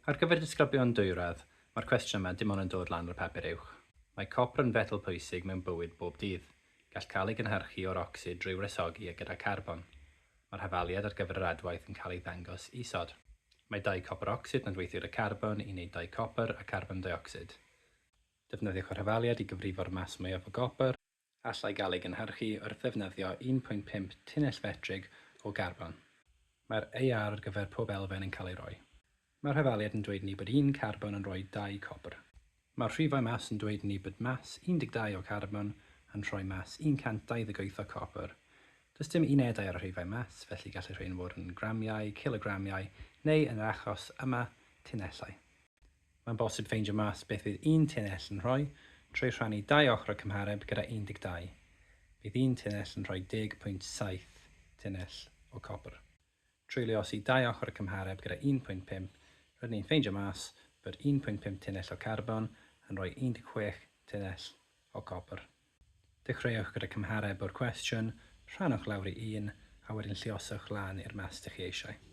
Ar gyfer disgyblion dwyradd, mae'r cwestiwn yma dim ond yn dod lan ar y papur uwch. Mae copr yn fetel pwysig mewn bywyd bob dydd. Gall cael ei gynhyrchu o'r ocsid drwy wresogi e gyda carbon. Mae'r hafaliad ar gyfer yr adwaith yn cael ei ddangos isod. Mae dau copr ocsid yn adweithio gyda carbon i wneud dau copr a carbon deuocsid. Defnyddiwch yr hafaliad i gyfrifo'r mas mwyaf o gopr allai gael ei gynhyrchu wrth ddefnyddio 1.5 tunnell fetrig o garbon. Mae'r AR ar gyfer pob elfen yn cael ei roi. Mae'r hafaliad yn dweud ni bod un carbon yn rhoi dau copr. Mae'r rhifau mas yn dweud ni bod mas 12 o carbon yn rhoi mas 128 o copr. Does dim unedau ar y rhifau mas, felly gall y rhain fod yn gramiau, cilogramiau, neu yn yr achos yma, tunellau. Mae'n bosib ffeindio mas beth fydd un tunnell yn rhoi trwy rhannu dau ochr y cymhareb gyda 12. Bydd un tunnell yn rhoi 10.7 tunnell o copr. Trwy luosi dau ochr y cymhareb gyda 1.5, rydyn ni'n ffeindio mas bod 1.5 tunnell o carbon yn rhoi 16 tunnell o copr. Dechreuwch gyda cymhareb o'r cwestiwn, rhannwch lawr i 1, a wedyn lluoswch lan i'r mas dych chi eisiau.